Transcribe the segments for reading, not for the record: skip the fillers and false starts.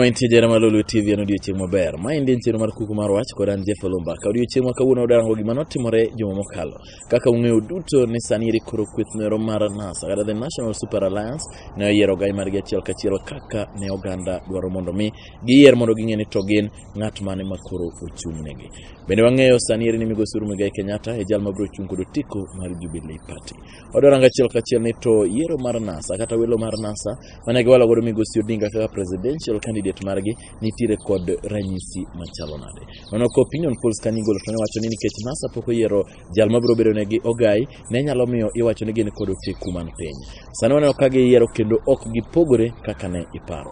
Kuma intie jera mar Lolwe TV en odiechieng' maber. Ma endi en chenro mar kuku mar wach kod an Jeff Olumba. Ka odiechieng' ma kawuono wadango gima notimore juma mokalo. Kaka ung'eyo duto ni sani eri koro kweth noero mar NASA kata The National Super Alliance ne oyiero ogai margi achiel kachiel kaka ne oganda dwaro mondo mi giyier mondo ging'e ni to gin ng'at mane ma koro ochung' negi. Bende wang'eyo sani eri ni migosi Uhuru Muigai Kenyatta e jal mabiro chung' kod otiko mar Jubilee Party. Wadwaro rango achiel kachiel ni to yiero mar NASA kata welo mar NASA mane giwalo godo migosi Odinga kaka presidential candidate margi nitiere kod ranyisi machalo nade. Mano ka opinion polls kanyo igolo to ne wacho ni nikech NASA pok oyiero jal mabiro bedo negi ogai ne nyalo miyo iwacho ni gin kod oteku man piny. Sani waneno ka giyiero kendo ok gipogore kaka ne iparo.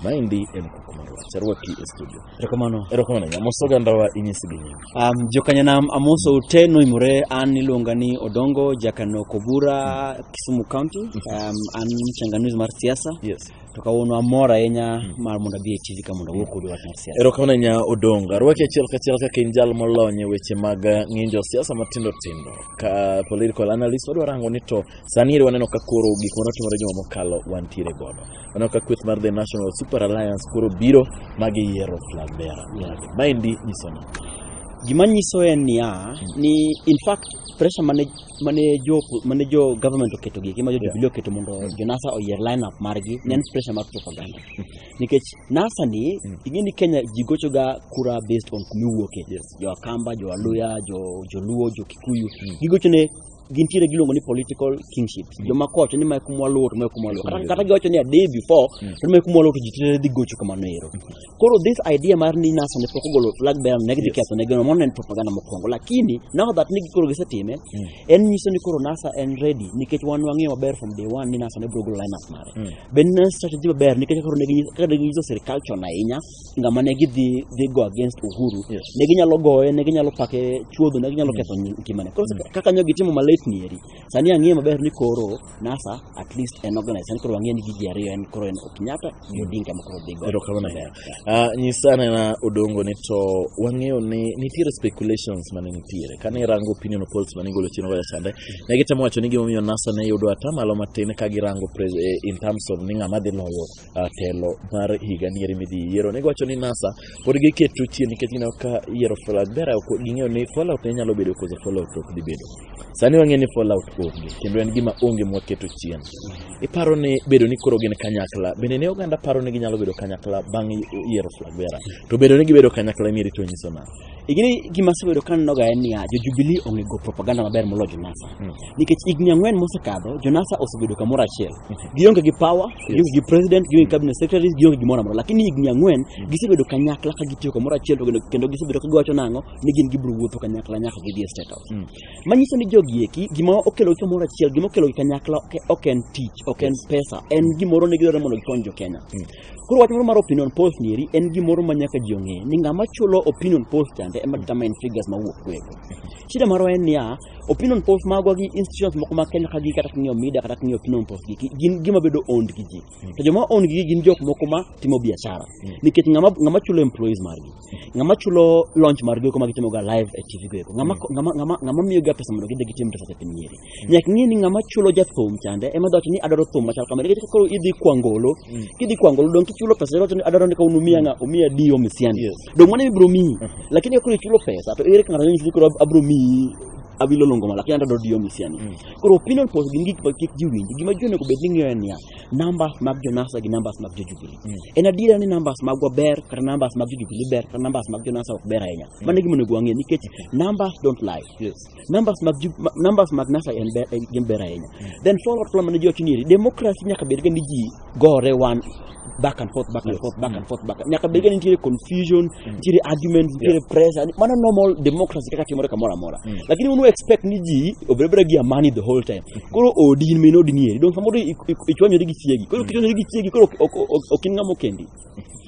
Maendi en kuku mar wach. Arwaki e studio. Erokamano. Erokamano ahinya. Mos ogandawa inyisgi nying. Jokanyanam amoso ute noimore an iluonga ni Odongo Jakano Kobura Kisumu County. An mchanganuzi mar siasa. To kawuono amor ahinya mar mondo abi e TV ka mondo awuo kodu wach mar siasa. Erokamano ahinya Odongo. Arwaki achiel kachiel kaka in jal molony e weche mag ng'injo siasa matindo tindo. Ka political analyst wadwa rango ni to sani eri waneno ka koro gik manotimore juma mokalo wantiere godo. Waneno ka kweth mar The National Super Alliance koro biro ma giyiero flag bearer. Maendi nyiso ni Gima nyiso en niya ni in fact pressure mane jo government oketo gi ma jo Jubilee oketo mondo jo NASA oyier lineup margi ne en pressure mar propaganda. Nikech NASA ni ing'e ni Kenya ji gocho ga kura based on kumiwuoke. Jo Akamba, jo Aluya, jo Joluo, jo Kikuyu. Gigocho ne gintiere giluongo ni political kingship. Joma kowacho ni mae kuma waluwo to mae kuma waluwo. Kata giwacho ni a day before to mae kuma waluwo to ji te dhi gocho kamano ero. Koro this idea mar ni NASA ne pok ogolo flag bearer ne gidhi ketho ne gino mano en propaganda mokwongo. Lakini now that ni koro gisetime en nyiso ni koro NASA en ready nikech wan wang'eyo maber from day one ni NASA ne biro golo lineup mare. Be ne strategy maber nikech koro ne ginyiso kaka ne ginyiso sirikal chon ahinya ng'ama ne gidhi dhi go against Uhuru ne ginyalo goye ne ginyalo pake chuodho ne ginyalo ketho ngimane. Koro kaka nyo gitimo malit ni eri sani ang'eyo maber ni koro NASA at least en organized sani koro wang'eyo ni gi ji ariyo en koro en Kenyatta gi Odinga ma koro dhi go. Erokamano ahinya. Nyisa anena Odongo ni to wang'eyo ni nitiere speculations mane nitiere. Kane irango opinion polls mane igolo chien kocha chande, ne gitemo wacho ni gimomiyo NASA ne yudo atamalo matin ka girango in terms of ni ng'ama dhi loyo telo mar higa ni eri midhi yiero. Ne giwacho ni NASA pod giketo chien nikech gineno ka yiero flag bearer ok ging'eyo ni fallout ne nyalo bedo koso fallout ok dhi bedo. Sani wang'eyo ni fallout onge kendo en gima onge mwaketo chien. Iparo ni bedo ni koro gin kanyakla, bende ne oganda paro ni ginyalo bedo kanyakla bang' yiero flag bearer. To bedo ni gibedo kanyakla ni to nyiso nang'o? Ing'eni gima asebedo kanenoga en niya, jo Jubilee ong'e go propaganda maber moloyo jo NASA. Nikech higni 4 mosekadho, jo NASA osebedo kamoro achiel. Gionge gi power, gionge gi president, gionge gi cabinet secretaries, gionge gimoro amora. Lakini higni 4 gisebedo kanyakla ka gitiyo kamoro achiel to kendo gisebedo ka giwacho nang'o ni gin gibiro wuotho kanyakla nyaka gidhi e State House. Manyiso ni jogi eki gima okelo gi kamoro achiel, gima okelo gi kanyakla ok en tich, ok en pesa, en gimoro ne gidwaro mondo gikony jo Kenya. Koro wach moro mar opinion polls ni eri en gimoro ma nyaka ji ong'e ni ng'ama chulo opinion polls chande ema determine figures mawuok kuego. Shida marwa en niya, opinion polls magwa gi institutions moko ma Kenya ka gi kata king'iyo media kata king'iyo opinion polls gi gin gima bedo owned gi ji. To joma owned gi gin jok moko ma timo biashara. Nikech ng'ama chulo employees margi, ng'ama chulo launch margi eko ma gitimo ga live e TV go eko, ng'ama miyo ga pesa mondo gidhi gitim research e piny nyeri. Nyaka ing'e ni ng'ama chulo jathum chande ema dhi wacho ni adwaro thum machal kama nikech koro idhi kwa ngolo, kidhi kwa ngolo dong kichulo pesa iwacho ni adwaro ni ka unumiya ng'a umiya dio misiani. Dong mano ibiro miyi. Lakini ka koro ichulo pesa to ere kaka ng'ato nyisi ni koro abiro miyi awilo longo ma lakini adwaro dio misiani. Koro opinion polls gin gik ma kik ji winji. Gima ji onego bed ni ng'iyo en niya, numbers mag jo NASA gi numbers mag jo Jubilee. En adiera ni numbers magwa ber kata numbers mag jo Jubilee ber kata numbers mag jo NASA ok ber ahinya. Mano e gima onego wang'e nikech numbers don't lie. Numbers mag NASA en ber, gin ber ahinya. Then forward plan mane ji wacho ni eri, democracy nyaka bed ga ni ji gore one back and forth, back and forth, back and forth, back. Nyaka bed ga ni nitiere confusion, nitiere argument, nitiere pressure. Mano normal democracy kaka timore kamoro amora. Lakini unu expect ni ji obed abeda gi amani the whole time. Koro odi in min odi ni eri. Dong samoro ichwanyori gi chiegi. Koro kichwanyori gi chiegi koro ok in ng'ama okendi.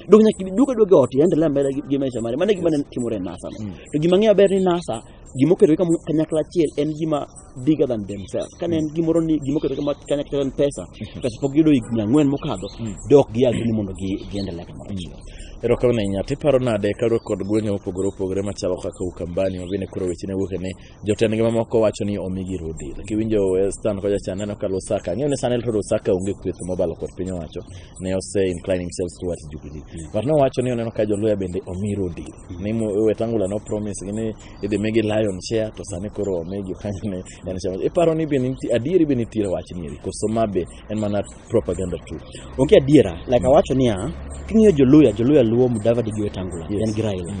Dong nyaka iduog aduoga e ot iendelea mbele gi maisha mari. Mano e gima ne timore e NASA no. To gima ang'eyo maber ni NASA gima oketo gi kanyakla achiel en gima bigger than themselves. Kane en gimoro ni gima oketo gi kanyakla en pesa, pesa pok giyudo higni 4 mokadho, dok gi agree ni mondo giendelea kamoro achiel. Erokamano ahinya. Tiparo nade kaluwore kod gwenge mopogore opogore machalo kaka Ukambani ma bende koro weche ne wuok ni jotendgi mamoko wacho ni omigi rodil. Kiwinjo Western kocha cha neno ka Lusaka, ang'eyo ni sani to Lusaka onge kweth mobalo kod piny owacho, ne ose incline himself towards Jubilee. But nowacho ni oneno ka joluya bende omi rodil. Ni Wetangula no promise gi ni idhi migi lion share to sani koro omigi kanyo ne en share. Iparo ni be nitie adieri be nitiere wach ni eri koso ma be en mana propaganda tu. Onge adiera, like awacho niya, king'iyo Joluya, Joluya luwo Mudavadi gi Wetangula, en gi Raila.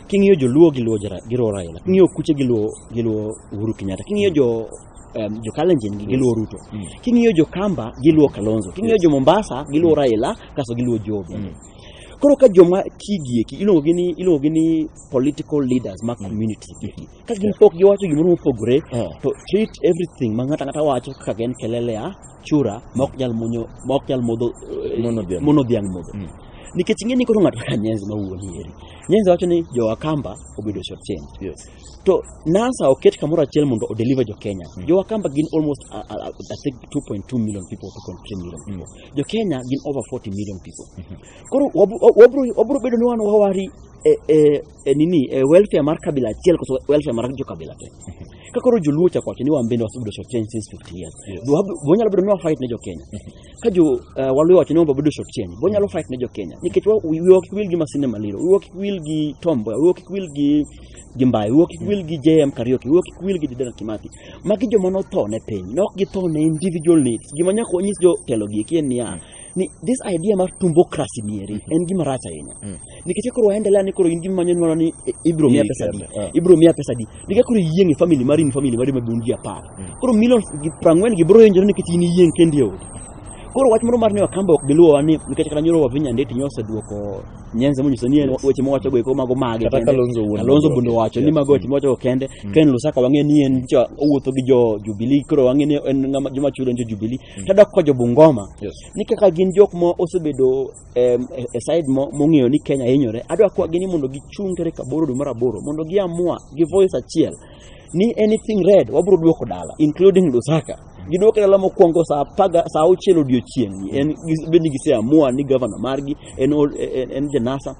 King'iyo Joluo giluwo giluwo Raila. King'iyo Kuche giluwo giluwo Uhuru Kenyatta. King'iyo jo Kalenjin gi giluwo Ruto. King'iyo jo Kamba giluwo Kalonzo. King'iyo jo Mombasa giluwo Raila kasto giluwo Joho bende. Koro ka joma kigi eki iluongo gi ni political leaders ma community gi eki. Ka gin pok giwacho gimoro mopogore to treat everything ma ng'ato ang'ata wacho kaka en kelele ya chura ma ok nyal monyo ma ok nyal modho Mono dhiang'. Mono dhiang' modho. Nikech ing'e ni koro ng'ato kaka Nyenze ma wuon eri. Nyenze wacho ni jo Wakamba obedo short change. To NASA oket kamoro achiel mondo o deliver jo Kenya. Jo Wakamba gin almost I think 2.2 million people, 2.3 million people. Jo Kenya gin over 40 million people. Koro wabro bedo ni wan wawari e nini e welfare mar kabila achiel koso welfare mar jo kabila te. Ka koro joluo chako wacho ni wan bende wasebedo short change since 50 years. Wanyalo bedo ni wa fight ne jo Kenya. Ka jo Waluo wacho ni wabro bedo short change, wanyalo fight ne jo Kenya. Nikech wiwa kik wil gi Masinde Maliro, wiwa kik wil gi Tom Mboya, wiwa kik wil gi Mbaye, wiwa kik wil gi JM Kariuki, wiwa kik wil gi Dedan Kimathi. Magi joma notho ne piny, ne ok githo ne individual needs. Gima nyaka wanyis jotelo gi eki en niya, ni this idea mar tumbocracy ni eri en gima rach ahinya. Nikech koro waendelea ni koro in gima manyo mana ni ibiro miya pesa di, ibiro miya pesa di. Nikech koro iyieng' e family mari in family mari maduong' ji 10. Koro millions gi 40 gi biro hinjore nikech in iyieng' kendi e odi. Koro wach moro mar ni Wakamba ok giluwowa ni nikech kata nyoro Wavinya Ndeti nyo oseduoko Nyenze monyiso ni en weche mowacho go eko mago mage Kata kende. Kalonzo owuon Kalonzo nodwoke. bende owacho ni mago weche mowacho go kende. Ken Lusaka wang'e ni en cha owuotho gi jo Jubilee koro wang'e ni en ng'ama joma chulo en jo Jubilee. Tadok ko jo Bungoma ni kaka gin jok ma osebedo e side mong'eyo ni Kenya hinyore, adwa kwa gi ni mondo gichung' tarik 8 dwe mar 8 mondo giamua gi voice achiel ni anything red wabro duoko dala including Lusaka. Giduoke dala mokwongo saa apaga saa auchiel odiochieng' en bed ni giseamua ni governor margi en ja NASA,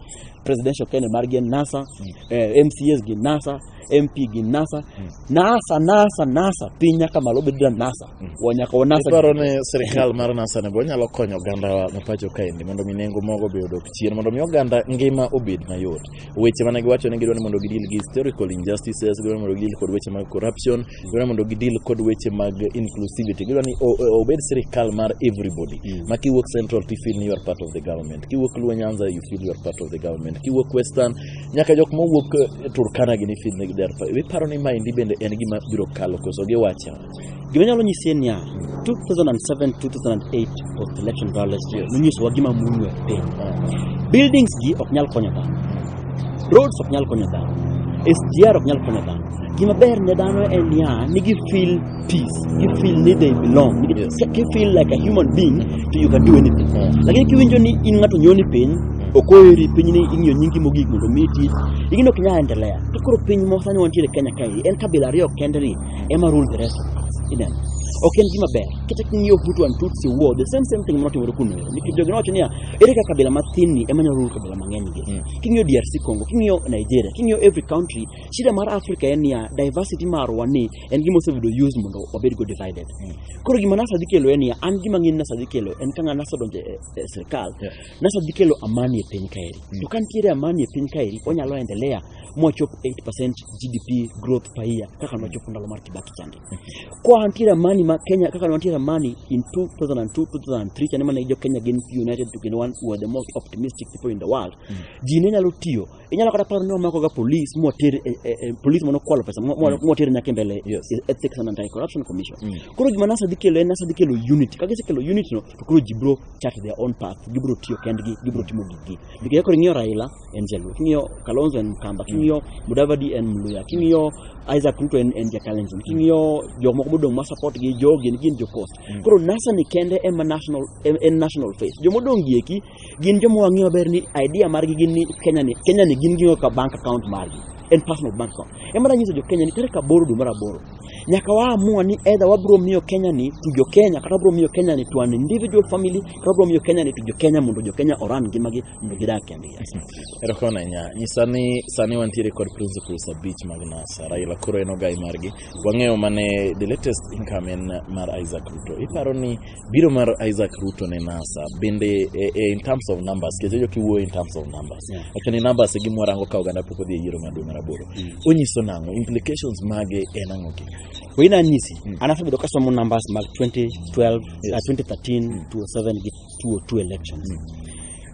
presidential candidate margi en NASA, MCAs gin NASA, MP gin NASA, NASA NASA NASA piny nyaka malo bed da NASA. Wa nyaka wa NASA. Iparo ni sirikal mar NASA ne bo nyalo konyo oganda ma pacho kaendi mondo mi nengo mogo be odok chien mondo mi oganda ngima obed mayot. Weche mane giwacho ni gidwa ni mondo gidil gi historical injustices, gidwa ni mondo gidil kod weche mag corruption, gidwa ni mondo gidil kod weche mag inclusivity, gidwa ni obed sirikal mar everybody. Ma kiwuok Central to feel ni you are part of the government, kiwuok Luo Nyanza you feel you are part of the government, kiwuok Western nyaka jok mowuok Turkana gini feel ni they are part. Iparo ni maendi bende en gima biro kalo koso giwacho awacha? Gima nyalo nyisi en niya, 2007-2008 post election violence nonyisowa gima munywa e piny. Buildings gi ok nyal konyo dhano. Roads ok nyal konyo dhano. SGR ok nyal konyo dhano. Gima ber ne dhano en niya, ni gi feel peace, gi feel ni they belong. Ki feel like a human being to you can do anything. Lakini kiwinjo ni in ng'ato nyoni piny, ok oheri piny ni ing'iyo nyingi mogik mondo omiyi tich, ing'e ok nyal endelea. To koro piny ma sani wantiere Kenya kae, en kabila ariyo kende ni ema rule the rest of us. Ineno? Ok en gima ber. Kata king'iyo Hutu and Tutsi war, the same same thing manotimore kuno ero. Nikech jogi nowacho niya, ere kaka kabila mathin ni ema nyalo rule kabila mang'eny gi. King'iyo DRC Congo, king'iyo Nigeria, king'iyo every country, shida mar Africa en niya, diversity marwa ni en gima osebedo used mondo wabed go divided. Koro gima NASA dhi kelo en niya, an gima ang'e ni NASA dhi kelo en ka ng'a NASA odonjo e sirkal, NASA dhi kelo amani e piny kaeri. To ka nitiere amani e piny kaeri, wanyalo endelea mwachop 8% GDP growth per year kaka nochopo ndalo mar Kibaki chande. Kwa nitiere amani ma Kenya kaka nitiere amani in 2002 2003 chande mane jo Kenya gin united to gin one were the most optimistic people in the world. Ji ne nyalo tiyo. Inyalo kata paro ni wamako ga police mwater police manokwalo pesa mwater nyaka e mbele Ethics and Anti-Corruption Commission. Koro gima NASA dhi kelo en NASA dhi kelo unity. Ka gisekelo unity no, to koro ji bro chart their own path, gibro tiyo kendgi, gibro timo giggi. Nikech koro ing'iyo Raila en Jaluo, king'iyo Kalonzo en Mkamba, king'iyo Mudavadi en Mluya, king'iyo Isaac Ruto en Jakalenjin, king'iyo jok moko modong' ma support gi jogi gin jo Coast. Koro NASA ni kende ema national en national face. Jomodong' gi eki gin joma wang'eyo maber ni idea margi gin ni Kenya ni gin ging'eyo ka bank account margi en personal bank account. Ema nanyiso jo Kenya ni tarik 8 dwe mar 8 Nyaka waamua ni either wabiro miyo Kenya ni to jo Kenya kata wabiro miyo Kenya ni to an individual family kata wabiro miyo Kenya ni to jo Kenya mondo jo Kenya oran ngimagi mondo gidag kendgi. Erokamano ahinya. Nyisa ni sani wantiere kod principles abich mag NASA. Raila koro en ogai margi. Wang'eyo mane the latest income en mar Isaac Ruto. Iparo ni biro mar Isaac Ruto ne NASA bende in terms of numbers, nikech awinjo kiwuoyo in terms of numbers. Wacho ni numbers e gima warango ka oganda pok odhi e yiero mar dwe mar aboro. Onyiso nang'o? Implications mage en ang'o gi? Wina anyisi, an asebedo kasomo numbers mag 2012, 2013, 2007 gi 2002 elections.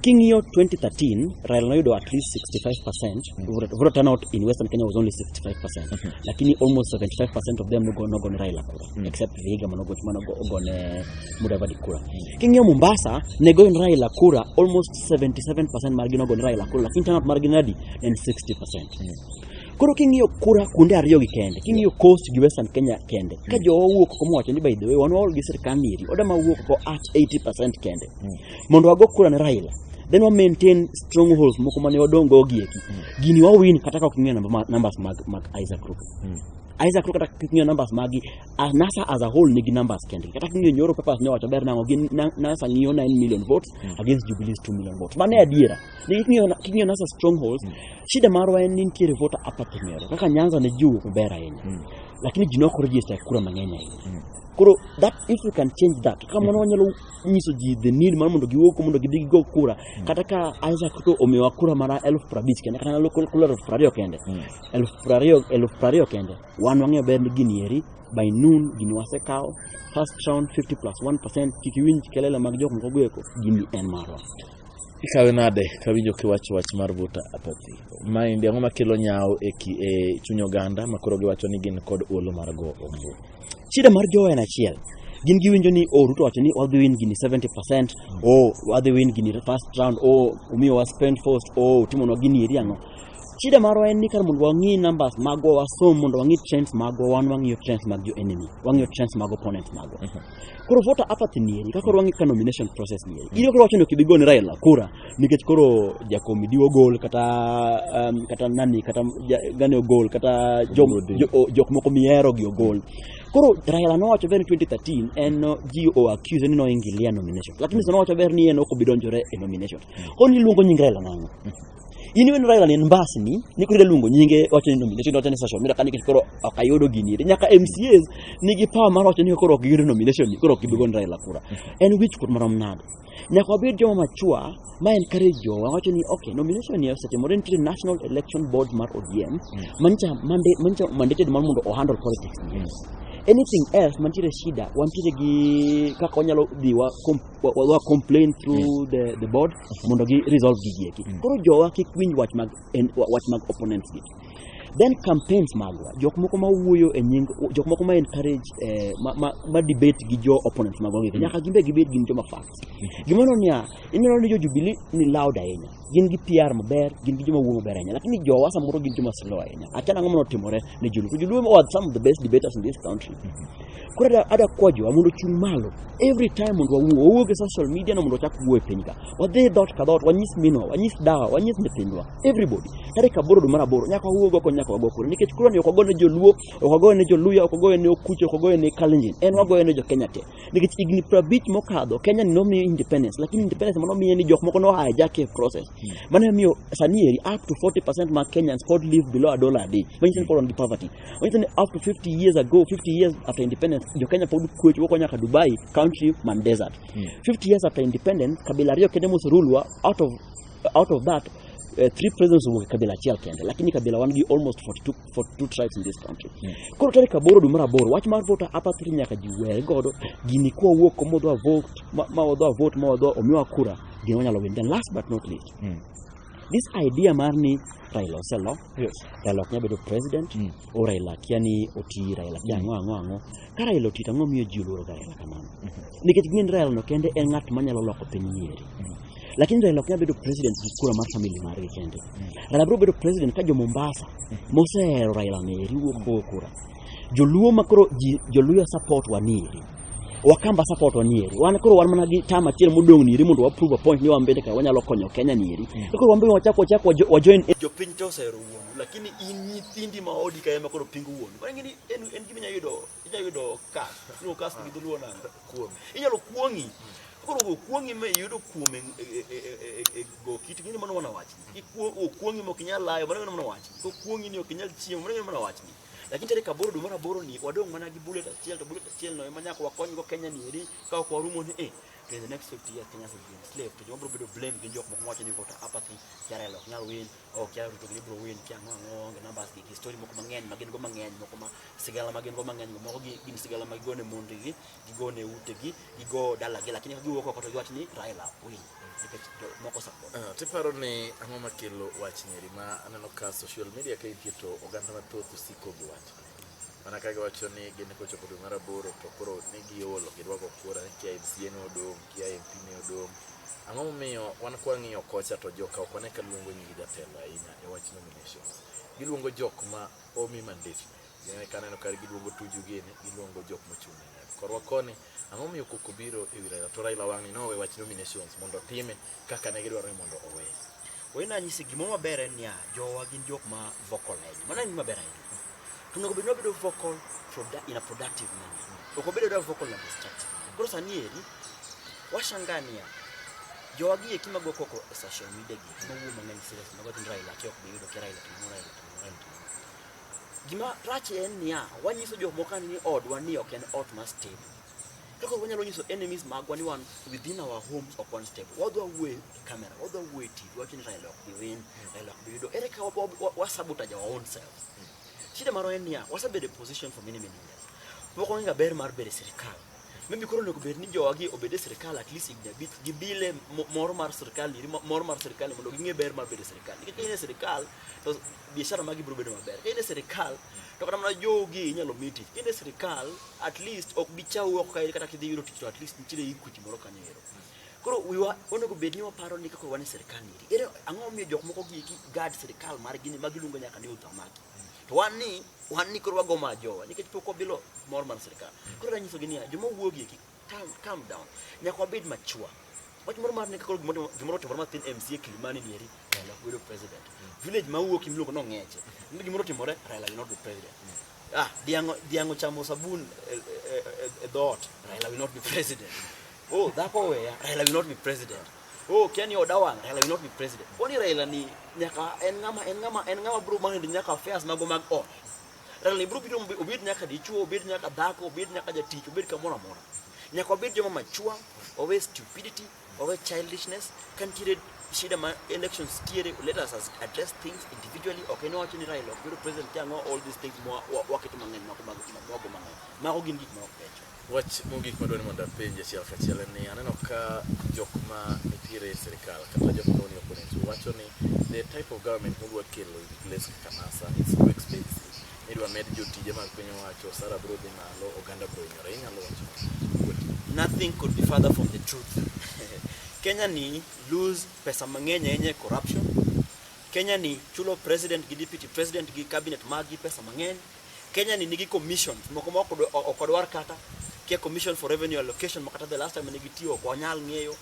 King'iyo 2013, Raila noyudo at least 65%. Voter turnout in Western Kenya was only 65%. Lakini almost 75% of them nogo ne Raila kura, except Vihiga manogo ogone Mudavadi kura. King'iyo Mombasa, ne goyo ne Raila kura, almost 77% margi nogo ne Raila kura, lakini turnout margi nadi ne en 60%. Koro king'iyo kura kuonde ariyo gi kende, king'iyo Coast gi Western Kenya kende, ka jowa owuok oko mowacho ni by the way wan waol gi sirkal ni eri, oda mawuok oko at 80% kende. Mondo wago kura ne Raila, then wa maintain strongholds moko mane wadong' go gieki. Gini wa win kata ka ok ing'iyo numbers mag Isaac Ruto. Isaac Ruto kata king'iyo numbers magi, NASA as a whole nigi numbers kendgi. Kata king'iyo nyoro papers ne owacho ber nang'o, gin NASA ng'iyo 9 million votes against Jubilee's 2 million votes. Mano e adiera. Nikech king'iyo NASA strongholds, shida marwa en ni nitiere voter apathy mero. Kaka Nyanza ne ji owuok maber ahinya. Lakini ji ne ok register e kura mang'eny ahinya. Koro that if we can change that, kaka mano wanyalo nyiso ji the need mar mondo giwuog mondo gidhi gigo kura. Kata ka Isaac Ruto omiyowa kura mana 50,000 kende, kata nyalo kura 20,000 kende. 20,000, 20,000 kende. Wan wang'eyo ber ni gini eri by noon gini wasekawo first round 50 plus 1%. Kik iwinj kelele mag jok moko goeko, gini en marwa. Ikawe nade kawinjo kiwacho wach mar voter apathy? Maendi ang'o makelo nyawo e chuny oganda ma koro giwacho ni gin kod olo mar go ombulu? Shida mar jowa en achiel. Gin giwinjo ni oh, Ruto wacho ni wadhi win gini 70%, oh, wadhi win gini first round, oh, omiyowa spend first, oh, otimonwa gini eri ang'o. Shida marwa en ni kar mondo wang'i numbers magwa wasom mondo wang'i trends magwa, wan wang'iyo trends mag jo enemy, wang'iyo trends mag opponents magwa. Koro voter apathy ni eri, kaka wang'i ka nomination process ni eri. In koro wacho ni ok ibi gone Raila kura nikech koro Jakom Idi ogol kata nani kata gane ogol kata jok moko mihero gi ogol. Koro Raila nowacho ber ni 2013 en no, ji o accuse ni noingilia nomination. Lakini mm. nowacho ber ni en ok obi donjore e nomination. Koro niluongo nying Raila nang'o? In iwinjo Raila ni en mbasni, ni koro iluongo nyinge wacho ni nomination wacho ni social media ka nikech koro ok ayudo gini eri. Nyaka MCAs nigi power mar wacho ni koro ok giyudo nomination ni koro ok gibi gone Raila kura. En wich kuot marom nade? Nyaka wabed joma mature ma encourage jowa wacho ni okay, nomination ni osetimore, nitie National Election Board mar ODM mancha mancha mandated mar mondo o handle politics ni. Anything else mantiere shida, wantiere gi kaka wanyalo dhi wa complain through the board mondo gi resolve gigi eki. Koro jowa kik winj wach mag opponents gi. Then campaigns magwa, jok moko ma wuoyo e nying jok moko ma encourage ma debate gi jo opponents magwa gi nyaka gimbe gibed gin joma facts. Gimoro niya, ineno ni jo Jubilee ni loud ahinya, gin gi PR maber, gin gi joma wuoyo maber ahinya, lakini jowa samoro gin joma slow ahinya. Akia nang'o manotimore ne Joluo. To Joluo are some of the best debaters in this country. Koro ada kwa jowa mondo ochung' malo every time mondo wawuo, wawuog e social media no mondo wachak wuoyo e piny ka. Wadhi dhoot ka dhoot, wanyis minwa, wanyis dawa, wanyis nyithindwa, everybody. Tarik 8 dwe mar aboro nyaka wawuog oko, nyaka wago kura nikech kura ni ok wago ne Joluo, ok wagoye ne Joluya, ok wagoye ne Okuche, ok wagoye ne Kalenjin, en wagoye ne jo Kenya te. Nikech higni 50 mokadho Kenya ni nomiyo independence, lakini independence manomiye ni jok moko no hijack e process. Mano emomiyo sani eri up to 40% mag Kenyans pod live below a dollar a day. Manyiso ni pod wan gi poverty. Manyiso ni up to 50 years ago, 50 years after independence, jo Kenya pod kwecho wuok nyaka Dubai, country man desert. 50 years after independence, kabila ariyo kende moserulwa out of that three presidents owuok e kabila achiel kende, lakini kabila wan gi almost 42 tribes in this country. Koro tarik 8 dwe mar aboro, wach mar voter apathy nyaka ji were godo. Gini kwa wuok modwa vote ma wadwa vote ma wadwa omiwa kura, gini wanyalo win. Then last but not least, this idea mar ni Raila oselo, Raila ok nyal bedo president, o Raila kia ni oti, Raila kia ang'o ang'o ang'o. Ka Raila oti to ang'o miyo ji oluoro ga Raila kamano? Nikech ging'e ni Raila no kende en ng'at manyalo loko piny ni eri. Lakini Raila ok nyal bedo president gi kura mar family margi kende. Raila biro bedo president ka jo Mombasa mosehero Raila ni eri wuok goyo kura. Joluo ma koro ji Joluo support wa ni eri. Wakamba support wa nieri. Wan koro wan mana gi term achiel modong' nieri mondo wa prove a point ni wan bende ka wanyalo konyo Kenya nieri. To koro wan bende wachak wachak wa join jopiny to osehero wuonu lakini in nyithindi ma odi ka ema koro pingo wuonu. Mano ing'e ni en gima inyalo yudo inyalo yudo kas. Iluongo kas gi dholuo nang'o? Kuong'. Inyalo kuong'i. Koro go kuong'i ma iyudo kuom e go kit gini mano wana wachni. Okuong'i ma ok inyal layo mano mana wachni. Kokuong'i ni ok inyal chiemo mano mana wachni. Lakini tarik 8 dwe mar 8 ni wadong' mana gi bullet achiel to bullet achiel no ema nyaka wakony go Kenya ni eri ka ok warumo ni to in the next 50 years Kenya will be enslaved to joma biro bedo blame gin jok moko mawacho ni voter apathy kia Raila ok nyal win oh kia Ruto gini biro win kia ang'o ang'o onge numbers gi story moko mang'eny ma gin go mang'eny moko ma sigala ma gin go mang'eny go moko gin sigala ma gigone mondegi gigone utegi gigo dalagi lakini ka giwuok oko to giwacho ni Raila win nikech moko support. Tiparo ni ang'o makelo wach nyeri ma aneno ka social media ka intie to oganda mathoth osiko gi wach mana ka giwacho ni gin kochopo dwe mar 8 to koro ne giolo girwako kura ni kia MCA ne odong' kia MP ne odong'. Ang'o momiyo wan kwang'iyo kocha to joka ok wane ka luongo nying jatelo ahinya e wach nominations. Giluongo jok ma omi mandate. Gine kaneno ka giluongo Tuju gini, giluongo jok mochung' ne NEC. Korwa koni, ang'o momiyo koko biro e wi Raila? To Raila wang'ni nowe wach nominations mondo otime kaka ne gidwaro ni mondo owe. Wena anyisi gimoro maber en niya, jowa gin jok ma vocal ahinya. Mano en gima ber ahinya. To onego bed ni wabedo vocal in a productive manner. Ok wabedo abeda vocal in a destructive manner. Koro sani eri, washangaa niya, jowa gi eki mago koko e social media gi eki, mawuo mang'eny serious, mago ni Raila kia ok bi yudo, kia Raila timo, Raila timo, Raila timo. Gima rach en niya, wanyiso jok moko ni odwa ni ok en ot ma stable. Kaka wanyalo nyiso enemies magwa ni wan within our homes ok wan stable. Wadwa wuoyo e camera, wadwa wuoyo e TV, wacho ni Raila ok bi win, Raila ok bi yudo. Ere ka wa sabotage our own self? Shida marwa en niya, wasebedo e position for many many years. Pok wang'eyo ber mar bedo e sirikal. Maybe koro onego bed ni jowagi obed e sirikal at least higni 5, gibile mor mar sirikal iri, mor mar sirikal mondo ging'e ber mar bedo e sirikal. Nikech ka in e sirikal, to biashara magi biro bedo maber. Ka in e sirikal, to kata mana jogi inyalo mi tich. Ka in e sirikal, at least ok bi chau oko ka kata kidhi yudo tich to at least nitiere equity moro kanyo ero. Koro wiwa onego bed ni waparo ni kaka wan e sirikal ni ere ang'o momiyo jok moko gi eki guard sirikal margi ni magiluongo nyaka ni uthamaki. To wan ni koro wago ma jowa nikech pok wabilo mor mar sirikal. Koro anyisogi niya, joma wuo gi eki calm down. Nyaka wabed mature. Wach moro mar ni koro gimoro otimore mathin MCA Kilimani ni eri Raila ok bedo president. Village ma wuok miluongo ni Ong'eche. Ni gimoro otimore Raila will not be president. Dhiang' ochamo sabun e dhoot, Raila will not be president. Oh, dhako oweya, Raila will not be president. Oh, kia ni oda wang', Raila will not be president. Kwani Raila ni nyaka en ng'ama en ng'ama en ng'ama biro manage nyaka affairs mago mag ot. Raila ni biro biro obed nyaka dichuo, obed nyaka dhako, obed nyaka jatich, obed kamoro amora. Nyaka wabed joma mature, wawe stupidity, wawe childishness. Ka nitiere shida ma elections tiere, let us address things individually. Ok en wacho ni Raila ok bedo president kia ang'o, all these things waketo mang'eny, mago mag mago mang'eny. Mago gin gik ma ok becho. Wach mogik madwaro ni mondo apenj achiel kachiel en ni aneno ka jok ma nitiere e sirikal kata jok ma ni opponents wacho ni the type of government mudwa kelo in place kaka NASA is too expensive. Idwa med jotije mag piny owacho, osara biro dhi malo, oganda biro hinyore. Inyalo wacho Nothing could be further from the truth. Kenya ni lose pesa mang'eny ahinya e corruption. Kenya ni chulo president gi deputy president gi cabinet maggi pesa mang'eny. Kenya ni nigi commissions moko ma ok odwar kata kia commission for revenue allocation ma kata the last time ne gitiyo ok wanyal ng'eyo.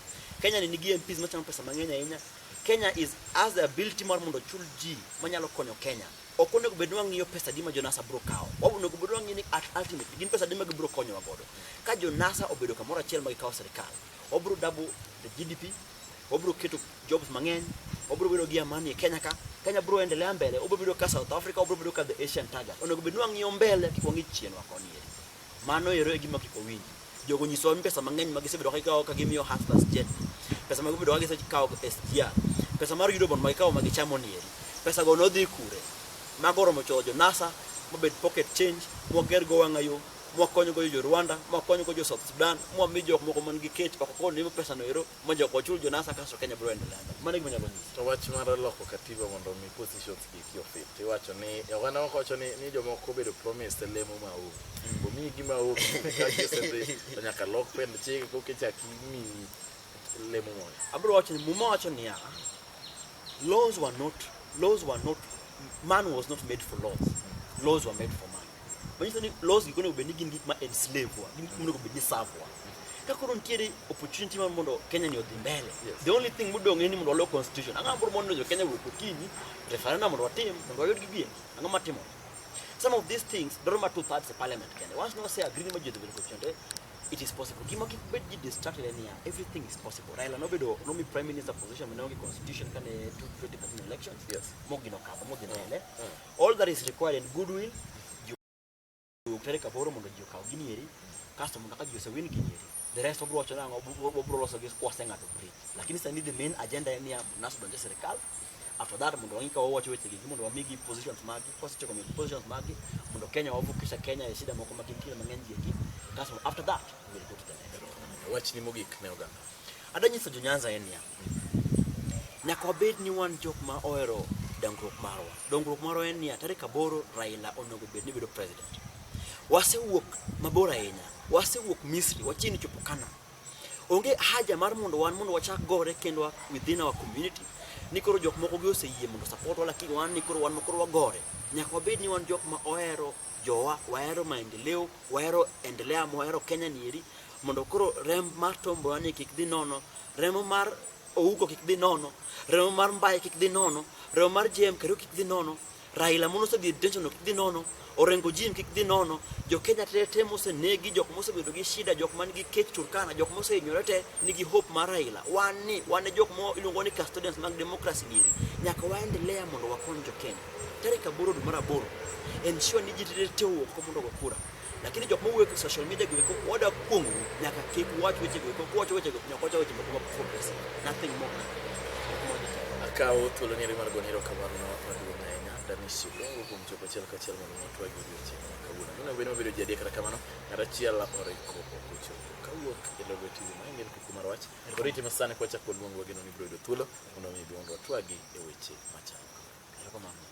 Kenya ni nigi MPs machamo pesa mang'eny ahinya. Kenya is has the ability mar mondo ochul ji manyalo konyo Kenya. Ok onego bed ni wang'iyo pesa adi ma jo-NASA biro kawo. Onego bed ni wang'iyo ni at ultimately gin pesa adi ma gibiro konyowa godo. Ka jo-NASA obedo kamoro achiel ma gikawo sirikal, wabiro double the GDP, wabiro keto jobs mang'eny, wabiro bedo gi amani e Kenya ka, Kenya biro endelea mbele, wabiro bedo ka South Africa, wabiro bedo ka the Asian Tiger. Onego bed ni wang'iyo mbele kik wang'i chien wa koni eri. Mano ero e gima kik wawinji. Jogo nyisowa ni pesa mang'eny ma gisebedo ka gikawo ka gimiyo hustlers jet. Pesa ma gibedo ka gisekawo SGR. Pesa mar Eurobond ma gikawo ma gichamo ni eri. Pesa go nodhi kure? Mago oromo chulo jo NASA, mobed pocket change, mwager go wang'a yo, mwakony go jo Rwanda, mwakony go jo South Sudan, mwami jok moko man gi kech oko koni pesa no ero, ma jok wachul jo NASA kasto Kenya biro endelea. Mano e gima anyalo nyisi. To wach mar loko katiba mondo omi positions gi ki ofit. Iwacho ni oganda moko wacho ni jomoko obedo promised lemo ma onge. Omiyi gima onge ka gisedhi to nyaka lok pend chik koka ichak imiyi lemo moro. Abiro wacho ni Muma wacho niya, laws were not, man was not made for laws. Laws were made for man. Manyiso ni laws gi onego bed ni gin gik ma enslave wa, gin gik monego bed ni serve wa. Ka koro nitiere opportunity mar mondo Kenya ni odhi mbele. Yes. The only thing modong' en ni mondo walok constitution. Ang'o mabiro mondo jo Kenya wuok okinyi, referendum mondo watim, mondo wayud gigi. Ang'o matimore? Some of these things dwaro ma 2/3 e parliament kende. Once no say agree ni ma ji odhi bedo constitution, it is possible. Gima kik bed ji distracted en niya, everything is possible. Raila nobedo nomi prime minister position mane onge constitution kane 2013 elections. Yes. Mogino kadho, modhi mbele. All that is required in goodwill, ji owuok tarik 8 mondo ji okaw gini eri, kasto mondo ka ji osewin gini eri, the rest wabro wacho nang'o, wabro loso gi kwaseng'ado bridge. Lakini sani the main agenda en niya, NASA donjo e sirikal, after that mondo wang'i ka wawacho weche gi mondo wamigi positions magi, kwasetieko miyogi positions magi, mondo Kenya wavukisha Kenya e shida moko ma gintiere mang'eny gi eki, kasto after that we will go to the next. Wachni mogik ne oganda. Adwa nyiso jo Nyanza en niya, nyaka wabed ni wan jok ma ohero dongruok marwa. Dongruok marwa en niya, tarik 8 Raila onego bed ni bedo president. Wasewuok mabor ahinya, wasewuok Misri, wachiegni chopo Canaan. Onge haja mar mondo wan mondo wachak gore kendwa within our community ni koro jok moko gi oseyie mondo support wa, lakini wan ni koro wan ma koro wagore. Nyaka wabed ni wan jok ma ohero jowa, wahero maendeleo, wahero endelea, wahero Kenya nieri, mondo koro rem mar Tom Mboya ni kik dhi nono, remo mar Ouko kik dhi nono, remo mar Mbaye kik dhi nono, remo mar JM Kariuki kik dhi nono, Raila mono osedhi e detention kik dhi nono, Orengo Jim kik dhi nono, jo Kenya te te mosenegi, jok mosebedo gi shida, jok man gi kech Turkana, jok mosehinyore te nigi hope mar Raila. Wan ni, wan e jok mo iluongo ni custodians mag democracy giri. Nyaka waendelea mondo wakony jo Kenya. Tarik 8 dwe mar 8, ensure ni ji te te owuok oko mondo ogo kura. Lakini jok mowuok e social media go eko wada kuong'ou, nyaka kik wach weche go eko, kuwacho weche go nyaka wach weche moko ma progressive. Nothing more. Akawo thuolo ni mar goni erokamano maduong' ahinya Danish Olongo kuom chopo achiel kachiel mondo watwag odiochieng' ma kawuono. Nonego bed ni wabedo ji adek kata kamano, ng'at achiel oriko ok ochopo. Kawuok e Lolwe TV, ma en kuku mar wach. Oriti masani kwachako luongo wageno ni ibiro yudo thuolo mondo mi mondo watwagi e weche machalo kama. Erokamano.